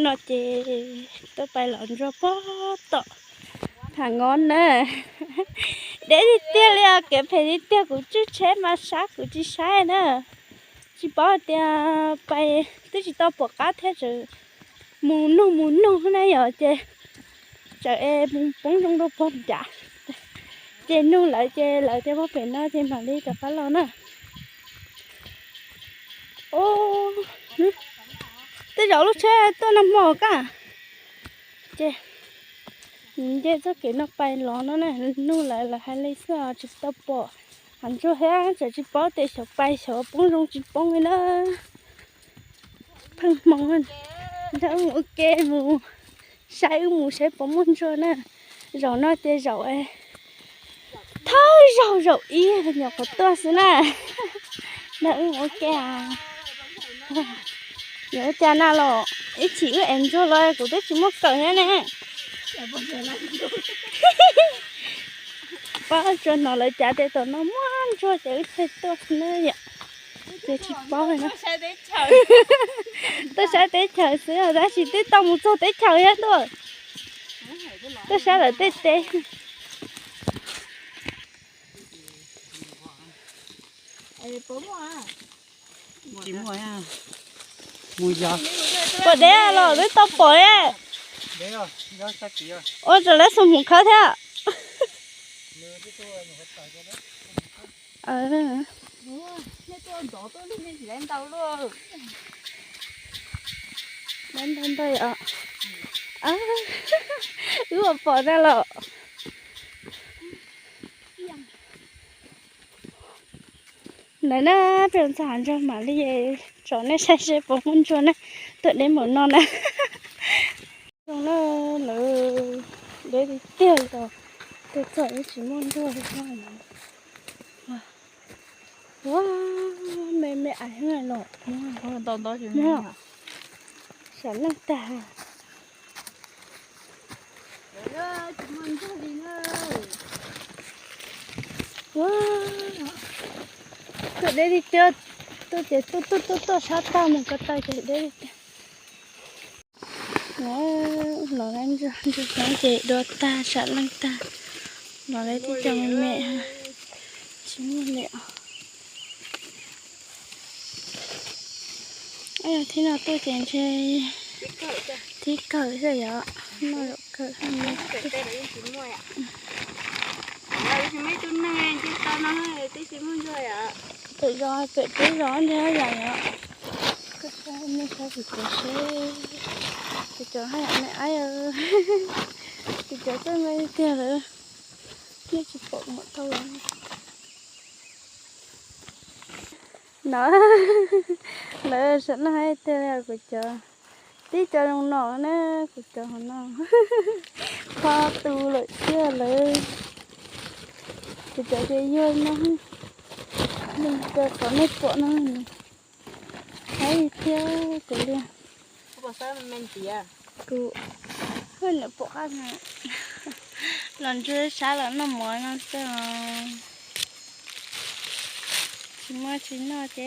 No ces tuaj pais los ntsuag pog tom tham ngov na. Deb tiag tiag li os, kev phem tiag tiag, kuv tswj tsheb mas sab kuv tsis saib na. Tsis paub tias pais twb tsis tau pom qab thiab, tseem mus nug mus nug na yom, ces txawm es mus poob zoo rau pog nram. Ces nug lawv ces lawv tias pog pem no ces mam li rov qab los na. Tej zaum lub tsheb tuaj no hmo kaj. Ces nce txoj kev no pais los no na, nug lawv lawv hais li xwb os, tsis tau pom hav ntsuag thiab, txawm tsis paub tias xyov pais xyov poob zoo tsis poob li na. Pheej hmo nrog wb mus ua ke mus saib, wb mus saib puas muaj ntsuag na. Zaum no ces zaum thawj zaug zaum ib nyuam qhuav tuaj xwb na. Nrog wb mus ua ke. Yuav ua cas na los, ib chim wb ev ntsuag los kuv twb tsis muaj kawm thiab ne. Pab tsuas hnov lawv cav tias tom no muaj ntsuag ces wb thiaj tuaj xwb na yom. Ces tsis paub li na. Tuaj saib teb chaws xwb tab sis twb tau mus txog teb chaws thiab tuaj. Tuaj saib lawv tej teb. Tsis muaj, mus yog. Puas deb los twb tau pom li. Ua rau lawv xu mus khawb thiab. Ntau ntau, wb ua pom na los. Lawv na, peb mus txog hav ntsuag mam li tsom nej saib seb puas muaj ntsuag na. Tuaj deb npaum no na. Zoo na, lawv deb tiag tiag li os. Tuaj txog ib tsis muaj ntsuag li. Ua, me me ais los. Sam leej tag. Tuaj deb li tiag, tuaj ces tuaj tuaj tuaj tuaj sab tag mus ko taw ces deb li tiag. Los lawm ntsuag, ntsuag ces dua tag, sam leej tag. Los lawm tib co me me, tsis muaj li. Thib no tuaj ces ntshe thib kawg xwb yom, noj zaum kawg. Pem zos pem teb zos ntshe yam yom. Koj saib nej saib kuv cov seb, kuv cov haj yam me aib, kuv cov txawj me tiag lawm, nej tsis pom mam tau lawm. No, lawv sam leej hais tiag li kuv cov, tib co zoo no na, kuv cov hov no, qhov tu lawm tiag lawm. Kuv cov ces yog no, qhov nej pom no, hais tiag kuv li. Kuv, niam pom qab los ntsuag sab los noj mov no xwb os. Tsis muaj tsis noj ces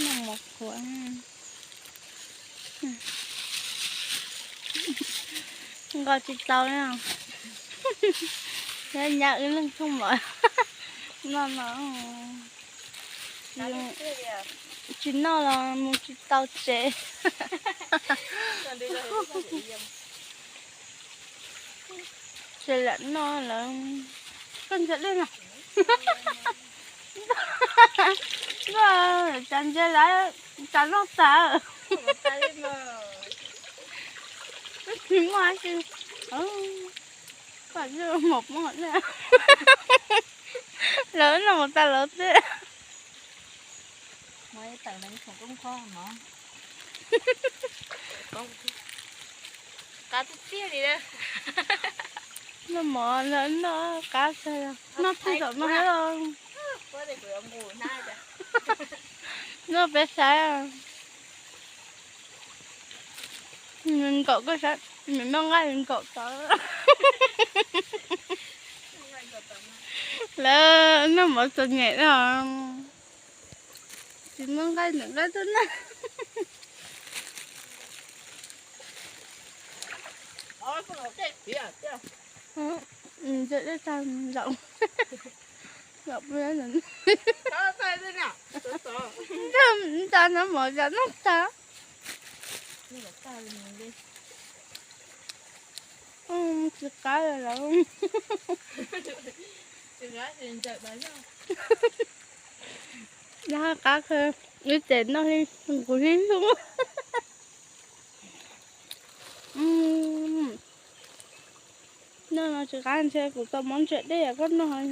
noj mov qhuav. Nqos tsis tau li. Nyab wb leej thooj mov no no. Tsis noj los mus tsis tau tsev. Tsis lam noj lawm. Koj ntsia dej no. Koj tsis ntsia lawm, tsis noj tas. Tsis muaj tsis, koj mos poob na. Lawv noj mov tas lawv tej. Qab tiag tiag li. Noj mov lawv noj qab tag, noj twg tom no. Noj peb saib. Nkaum koj saib, noj nqaij nkaum tod. Lawv noj mov txom nyem no. Tsis muaj nqaij, nqaij tuaj na. Ntse dej tag zaum, zaum peb, nta no mov zam noj tag. Tsis qab lawm. Laj qab kawg, ib tsev noj li nqus li hlub. Noj no tsis qab ntshe kuv tau mov ntse dej koj noj.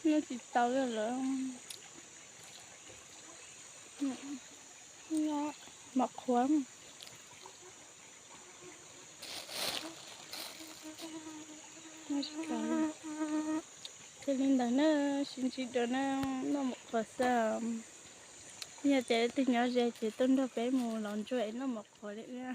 Noj tsis tau li lawm. Mov qhuav. Thiaj li ntawd na, sib ntsib dua na, noj mov qhuav xwb. Yog tias leej twg nyob ze ces tuaj nrog peb mus los ntsuag es noj mov qhuav li na.